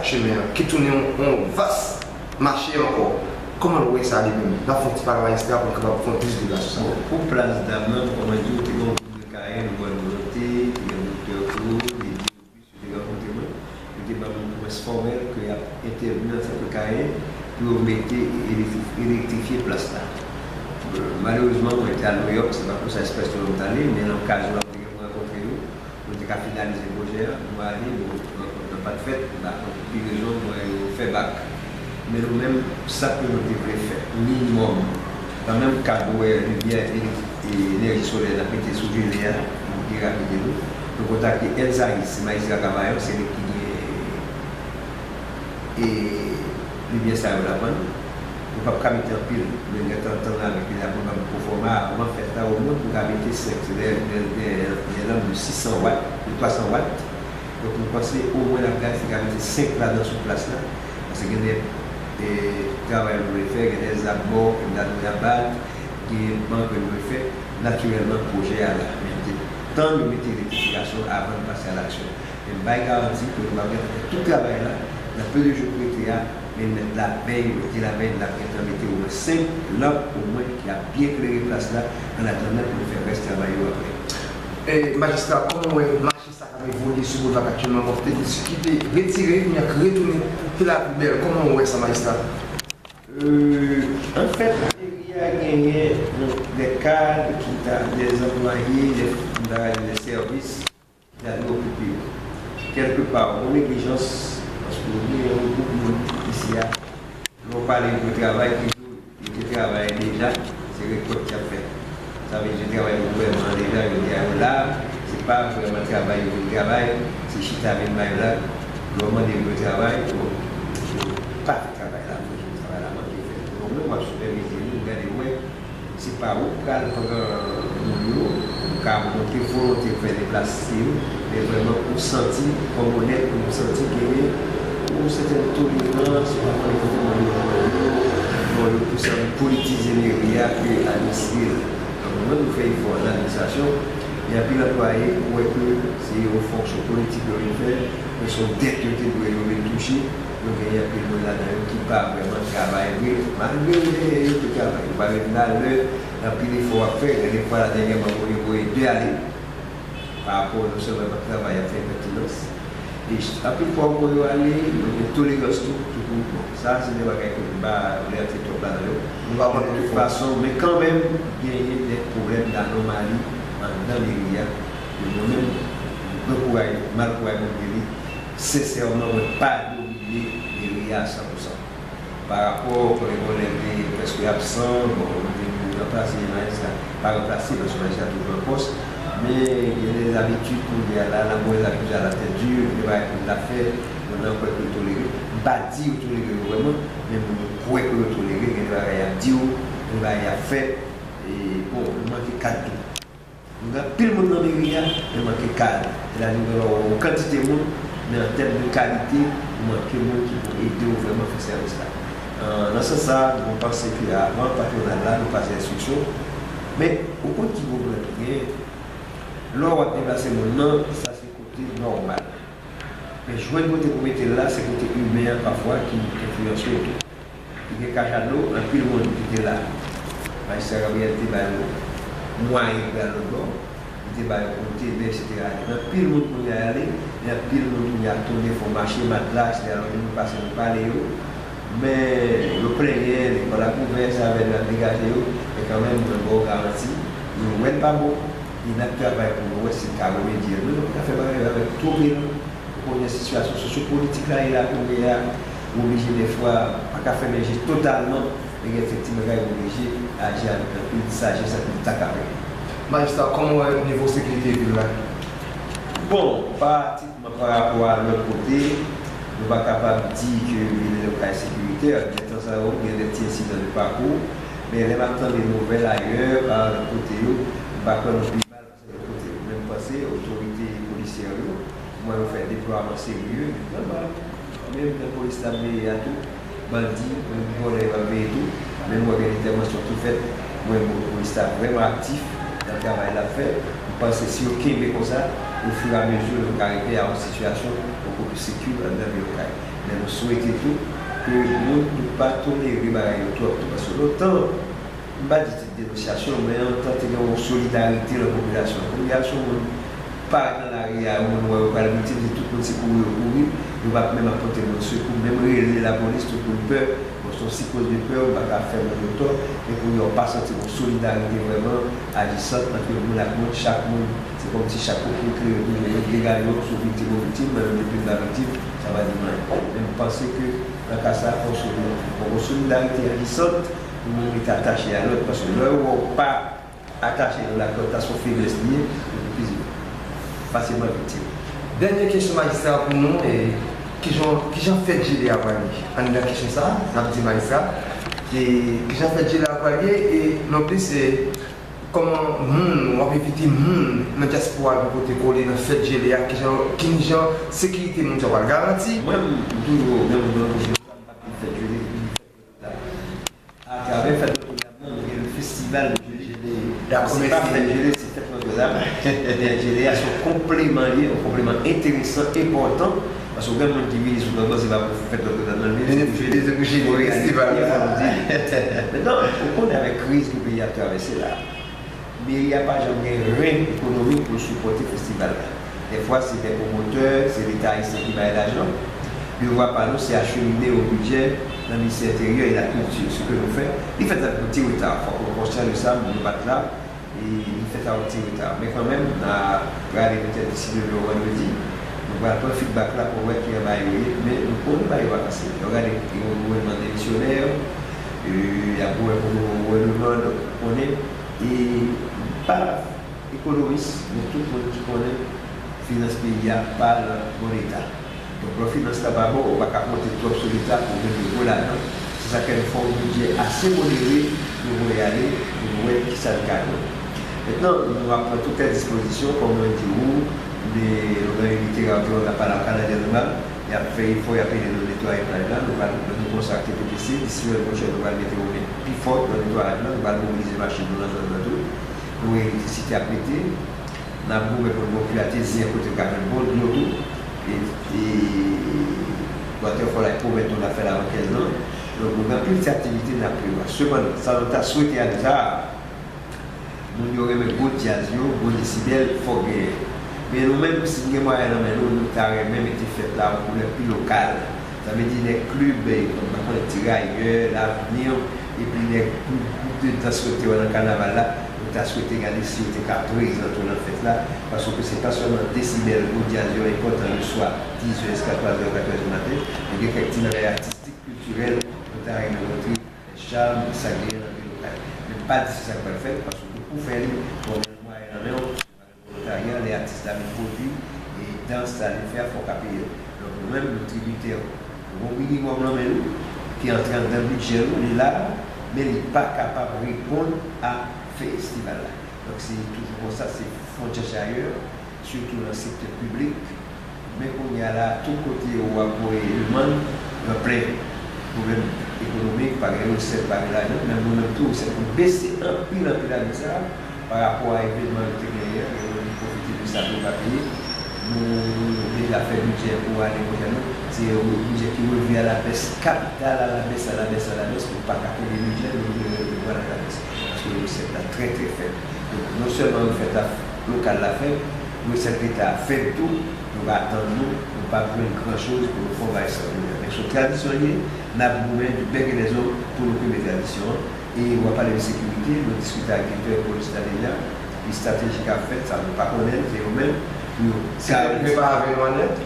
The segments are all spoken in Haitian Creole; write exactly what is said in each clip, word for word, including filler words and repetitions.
chemen an, ki tounen yon, yon vas mache ankò. Kòman nou wè sa li menm? N ap fè yon ti pale majistra pou n kapab fè yon plis deba sou sa. Bon, pou plas dam nan, kòman di w, te gen yon gwoup de Kayen, nou bòn volonte, te gen doktè Claude, Eddy Auguste, yo te rankontre mwen, yo te ban m yon pwomès fòmèl ke y ap entèvni antanke Kayen pou yo mete elektri-, elektrifye plas la. Euh, malerezman, mwen te al Nouyòk, se pa pou sa espès ke m t ale, men nan okazyon an, m te gen pou rankontre yo. Nou te ka finalize pwojè a, nou ale, bon, rankont lan pa t fèt, m pa konn pou ki rezon, bon, yo fè bak. Men nou menm, sa ke nou te vle fè, minimòm, nan menm kad ou wè limyè e, e enèji solèy n ap mete sou jele a, pou ki rapide nou, nou kontakte Elzaïs, se majistra Kavayon, se li ki gen e limyè sa yo labann. Nou p ap ka mete anpil, men gentan antann avèk li la pou l ban m pwofòma avan fèt la, omwen pou n ka mete senk, se dèyè, dèyè, dèyè, dèyè lanm de sis san wat, de twa san wat. Donk, nou panse omwen n ap gade si n ka mete senk ladan sou plas la. Paske gen de, e, travay nou vle fè, gen de zab mò ke n ta dwe abat, gen ban ke nou vle fè. Natirèlman, pwojè a la, men nou te tann yo mete rektifikasyon avan n pase a laksyon. Men m bay garanti ke nou ap gentan fè tout travay la, nan peu de jours prete a, men mèt lavèy, mete lavèy, n ap gentan mete omwen senk lanp omwen ki ap byen klere plas la, an atandan pou n fè rès travay yo apre. E, majistra, kòman w wè mache sa k ap evolye sou Boulva aktyèlman, kote ki te retire, kounye a k retounen, ke lavi bèl? Kòman w wè sa, majistra? Euh, anfèt, meri a genyen, bon, de kad ki ta, de anplwaye, de, m ta di de sèvis, ki ta dwe okipe yo. Kèlke pa, yon neglijans, paske ou gen yon gwoup moun isi a, lè w pale yo travay, ki di w, yo te travay deja, se rekòt y ap fè. Sa vle di travay pou gouvènman an deja, yo di a yo la, se pa vrèman travay yo vin travay, se chita vin bay blag. Lè w mande yo travay, yo pa fè travay la vre, travay la manke fèt. Donk, nou, w ap sipèvize, nou gade, wè, se pa ou k pral pran moun yo, ou ka montre volonte pou fè deplase yo, men vrèman ou santi, kòm onèt, ou santi genyen yon sètèn tolerans, ou pa konnen kote moun yo pran yo, bon, yo plis anvi politize meri a ke administre l. Donk, nou menm, nou fè efò nan administrasyon, gen anpil anplwaye, ou wè ke se yon fonksyon politik yo vin fè, men se yon dèt yo te dwe yo vin touche, nou genyen anpil moun ladan yo ki pa vrèman travay vre, malgre yo genyen yo te travay, yo pa ret la lè anpil efò w ap fè, gen de fwa la dènyèman, ou voye de ale. Pa rapò non sèlman y ap travay, y ap fè enpètinans. E anpil fwa, ou wè yo ale, yo gen tolerans tou, toukou. Bon, sa, se de bagay ke m pa vle antre twòp ladan yo. Nou pa pran tout fason, men kanmenm, genyen de pwoblèm, de anòmali anndan meri a. E mwen menm, mwen kouraj, m al kouraj malgre li. Sensèman, mwen pa domine meri a san pou san. Pa rapò, konnen gen lè te prèske absan, bon, nou te ranplase majistra, pa ranplase, paske majistra toujou an pòs, men gen de zabitid kounye a la, la mauvaise habitude à la tête dure, gen de bagay ke moun ta fè, moun nan kwè ke yo tolere. M pa di yo tolere yo vrèman, men moun yo kwè ke yo tolere, gen de bagay y ap di w, gen de bagay y ap fè, e bon, nou manke kad tou. Nou gen anpil moun nan meri a, men manke kad. Sètadi nou gen yon kantite moun, men an tèm de kalite, nou manke moun ki pou ede w vrèman fè sèvis la. Euh, nan sans sa, nou panse ke avan patwonaj la, nou pase enstriksyon. Men, ou konn ki pwoblèm ki genyen? Lè w ap deplase moun nan, sa se kote nòmal. Men jwenn kote pou mete l la, se kote imen an pafwa ki enfliyanse w tou. Li gen kachadlo, anpil moun ki te la. Majistra Gabriel te ba yo mwayen pou y al lòt bò. Li te ba yo kontene, etsetera. Gen anpil moun kounye a y ale, gen anpil moun kounye a tounen fè yon mache matla, etsetera. Lòt moun pase nou pale yo. Men yo plenyen, lekòl la ouvè, sa fè nou ap degaje yo. Men kanmenm, mwen ba w garanti, nou wè l pa bon. E n ap travay pou nou wè si n ka remedye l. Men nou pa ka fè bagay yo avèk twòp elan. Ou konnen sitiyasyon sosyopolitik la ye la kounye a, ou oblije dèfwa pa ka fèmen je totalman, men gen efektivman kay ou oblije aji avèk anpil sajès, anpil tak avèk li. Majistra, kòman w wè nivo sekirite vil la? Bon, pa tit, men pa rapò a lòt kote, nou pa kapab di ke vil Okay sekiritè. Gen tan sa yo, gen de ti ensidan de pakou, men lè m ap tande nouvèl ayè, pa lòt kote yo, m pa kwè nou pi mal. Kote yo menm panse, otorite polisyè yo, m wè yo fè deplwaman serye, men nòmal. Menm jan polis t ap veye a tou, bandi, menm vòlè yo ap veye tou. Men m wè gen entèvansyon ki fèt, m wè polis la vrèman aktif nan travay l ap fè. M panse si yo kenbe konsa, ofiramezi, nou ka rive a yon sitiyasyon bokou pli sekir anndan vil Okay. Men nou swete tou ke moun nou pa tolere bagay yo twòp tou, paske lontan, m pa di ti denonsyasyon, men antan te gen yon solidarite nan popilasyon. Kounye a, si yon moun parèt nan lari a, yon moun wè yo pral viktim, se tout moun se kouri yo kouri, yo p ap menm ap pote moun sekou, menm rele lapolis, tout moun pè. Bon, se yon sikoz de pè, ou pa ka fè moun yo tò, men kounye a, ou pa santi yon solidarite vrèman ajisant ant moun ak moun, chak moun, se kòmsi chak kote klere pou yo, yo degaje yo sou viktim ou viktim, men menm depi l pa viktim, sa pa di m anyen. Men m panse ke nan ka sa a, fò solidarite ajisant, pou moun rete atache a lòt, paske lè yo wè w pa atache nan lakòz, ta se yon feblès li ye, ou pi fasilman viktim. Dènye kesyon majistra pou nou, e, kijan, kijan fèt Jele a pral ye? Anndan kesyon sa a, n ap di majistra, e, kijan fèt Jele a pral ye, e, nonplis, e, kòman moun, w ap envite moun nan dyaspora pou pote kole nan fèt Jele a, kijan, kijan sekirite moun sa pral garanti? Mwen, m toujou, menm nan fèt Jele, atravè fèt Nòtredam nan, nou gen le festival de Jele. Se pa fèt Jele, se fèt Nòtredam. Fèt Jele a se yon konpleman li ye, yon konpleman enteresan, enpòtan, paske ou gen moun ki vini sou Nòtredam, se pa pou fèt Nòtredam nan, li vini pou Jele. Mentnan, ou konnen avèk kriz ke peyi a ap travèse la, meri a pa janm gen ren ekonomik pou l sipòte festival la. Dèfwa, se dè pwomotè, se Leta ayisyen ki bay lajan. Devwa pa nou, se achemine yon bidjè nan Ministè Enteryè e Lakilti. Se ke nou fè, li fèt avèk yon ti reta. Fòk nou konsyan de sa, moun yo pa t la, e li fèt avèk yon ti reta. Men kanmenm, n a prale petèt disi demen ou vandredi. Nou pral pran feedback la pou wè kijan bagay yo ye. Men nou konnen bagay yo pa fasil. Yo gade yon gouvènman demisyonè, e, y ap goumen pou nouvo gouvènman, donk nou konnen. E m pa ekonomis, men tout moun ki konnen finans peyi a pa nan bon eta. Donk, lè finans la pa bon, ou pa ka konte twòp sou Leta pou jwenn de gwo lajan. Se sa k fè nou fè yon bidjè ase modere pou nou voye ale, pou nou wè kisa n ka jwenn. Mentnan, nou ap pran tout lè dispozisyon, kòm mwen di ou, de lòganizite radyo an, la pa la Kanadyen nòmal, y ap fè efò, y ap ede nou netwaye plaj la, nou pral, nou konstrakte P P C, disi semèn pwochèn, nou pral mete yon men pi fò nan netwayaj la, nou pral mobilize machin nou nan zòn nan tou. Pou elektrisite ap mete, n ap goumen pou n gen yon pil atezyen kote yo ka jwenn bon dlo tou. E, e Waterfall la pwomèt nou l ap fè l avan kenz an. Donk, nou gen anpil ti aktivite n ap prevwa. Sepandan, sa nou ta swete a di sa, moun yo renmen gwo djaz yo, gwo desibèl, fòk genyen. Men nou menm, si n gen mwayen nan men nou, nou ta renmen mete fèt la yon koulè pi lokal. Sa vle di lè klib, eh, m pa konnen, Tirayè, Lavenir, epi lè gwoup, gwoup de dans yo te wè nan kanaval la, nou ta swete gade si yo te ka prezan tou nan fèt la, paske se pa sèlman desibèl gwo djaz yo enpòtan le swa, dizè jiska twazè, katrè di maten, men gen kèk ti bagay atistik, kiltirèl, nou ta renmen montre, Cham, sa genyen nan vil lokal. Men pa di se sa k pral fèt, paske pou fè li, fò w gen mwayen nan men w, Volontari a, lè atis la vin pwodui, e dans sa li fè a, fò w ka peye l. Donk, nou menm, nou tribitè yon minimòm nan men nou, ki antre anndan bidjè nou, li la, men li pa kapab reponn a festival la. Donk, se toujou konsa, se fon chèche ayè, sitou nan sektè piblik. Men kounye a la, tout kote w ap voye demann, yo ap plenn. Pwoblèm ekonomik, pa gen resèt, pa gen lajan, men nou menm tou, resèt nou bese anpil, anpil ane sa a. Pa rapò a evènman yo te genyen an, yo vin pwofite de sa pou yo pa peye. Nou deja fè bidjè pou ane pwochèn nan. Se yon bidjè ki revi a la bès, kapital a la bès, a la bès, a la bès, nou pa ka kenbe bidjè, nou vle revi a la bès. Paske resèt la trè, trè fèb. Donk, non sèlman resèt la lokal la fèb, resèt leta a fèb tou, nou ka tann nou, nou p ap jwenn gran choz pou nou fè yon bagay sa nou jwenn. Men se yon tradisyon li ye, n ap goumen du bec et des ongles pou nou kenbe tradisyon an. E w ap pale de sekirite, nou diskite ak direktè polis la deja, estrateji k ap fèt, sa nou pa konnen l, se yo menm, pou yo garanti. Se yo ki prepare avè nou nèt?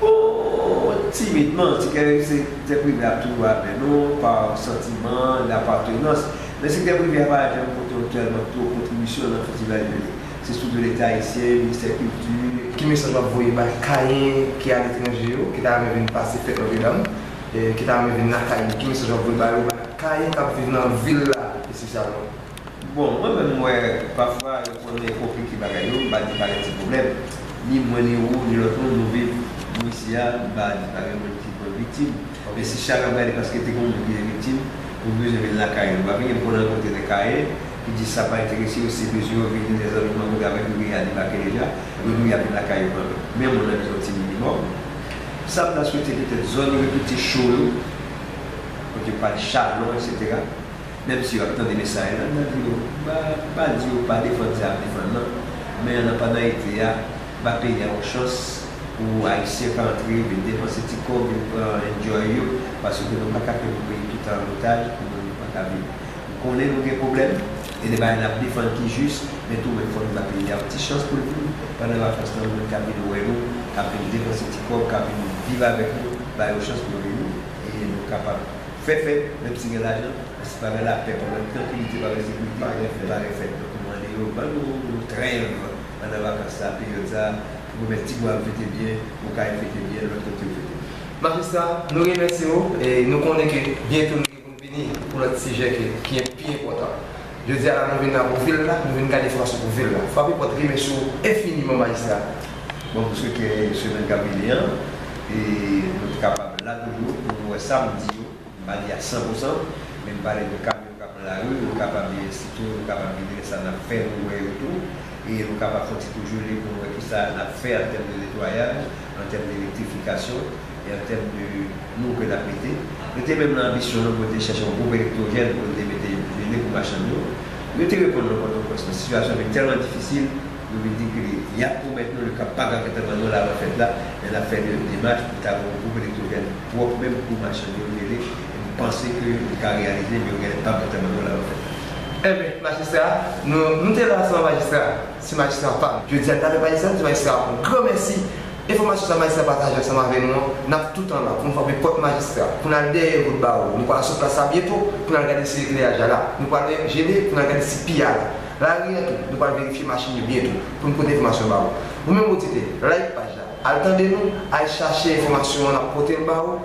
Bon, timidman, sektè prive ap toujou avè nou, pa santiman dapatenans, men sektè prive a pa janm pote yon tèlman gwo kontribisyon nan festival yo ye. Se sitou Leta ayisyen, Ministè Kilti. Ki mesaj w ap voye bay Kayen ki aletranje yo, ki ta renmen vin pase fèt Nòtredam, e ki ta renmen vin lakay yo? Ki mesaj w ap voye ba yo, bay Kayen k ap viv nan vil la espesyalman? Bon, mwen menm, m wè, pafwa, yo konnen konplike bagay yo, m pa di pa gen ti pwoblèm. Ni mwen, ni ou, ni lòt moun, nou viv, nou isi a, m pa di pa gen moun ki pran viktim. Men si chak ap gade paske te gen yon moun ki te viktim, nou bezwen vin lakay nou. Pa vin, m konnen kote nan Kayen, ki di sa pa enterese yo, se bezwen yo vini, lèzòt nou kote avèk yo, gen y a debake deja, yo di y ap vin lakay yo kanmenm. Men moun nan bezwen yon ti minimòm. Sa m ta swete petèt zòn yo ki pi cho yo, kote yo pale chalon, etsetera. Menm si yo ap tande mesaj la, m ta di yo, m pa, m pa di yo pa defann sa y ap defann nan, men an apan nan ete a, ba peyi a yon chans pou Ayisyen ka antre, vin depanse ti kòb, vin pran enjoy yo, paske nou pa ka kenbe yon peyi toutan an otaj pou moun pa ka viv. M konnen nou gen pwoblèm, e de bagay n ap defann ki jis, men tou menm fò nou ba peyi a yon ti chans pou l vini. Pandan vakans lan, moun k ap vin wè nou, k ap vin depanse ti kòb, k ap vin viv avèk nou, ba yo chans pou yo vini, e nou kapab fè fèt, menm si gen lajan, men si pa gen lapè, pa gen trankilite, pa gen sekirite, pa gen fèt. Donk, nou mande yo, ban nou yon trèv pandan vakans sa, peryòd sa, pou pèmèt ti bwa yo fete byen, Okap fete byen, lòt kote yo fete byen. Majistra, nou remèsye w, e nou konnen ke byento nou gen pou n vini pou lòt sijè ke, ki pi enpòtan. Jodi a la, nou vin la pou vil la, nou vin gade enfòmasyon pou vil la. Frape Pòt remèsye w enfiniman, majistra. Bon, m swete semèn k ap vini an, e nou kapab la toujou pou nou wè sa m di yo. M pa di a san pou san, men m pale de kamyon k ap nan lari, nou kapab, sitou, nou kapab vin lè sa n ap fè, nou wè yo tou. E nou kapab fè yon ti kou jele pou nou wè kisa n ap fè an tèm de netwayaj, an tèm de elektrifikasyon, e an tèm de nou ke n ap mete. Nou te menm nan anbisyon nou pou te chèche yon gwoup elektwojèn pou nou te mete jele pou machann yo. Yo te reponn nou Pòtoprens, men sitiyasyon vin tèlman difisil, yo vin di ke y ap pwomèt nou, yo ka pa ka gentan ban nou lavan fèt la, men n ap fè de, demach pou ta gen yon gwoup elektwojèn pwòp menm pou machann yo jele, e m panse ke li ka reyalize, men yo genlè p ap gentan ban nou lavan fèt la. Enben, majistra, nou, nou te la ansanm majistra, se majistra pa m. Jodi a, n ta fè majistra, n di majistra yon gran mèsi. Enfòmasyon sa majistra pataje ansanm avè nou an, n ap toutan la pou n frape pòt majistra, pou n al dèyè kout bawo. Nou pral sot plas la byento pou n al gade si ekleraj la la. Nou pral jele pou n al gade si pi a la. Lari an tou, nou pral verifye machin yo byento pou n pote enfòmasyon ba ou. Ou menm oditè, like paj la, al tande nou, al chache enfòmasyon an n ap pote l ba ou.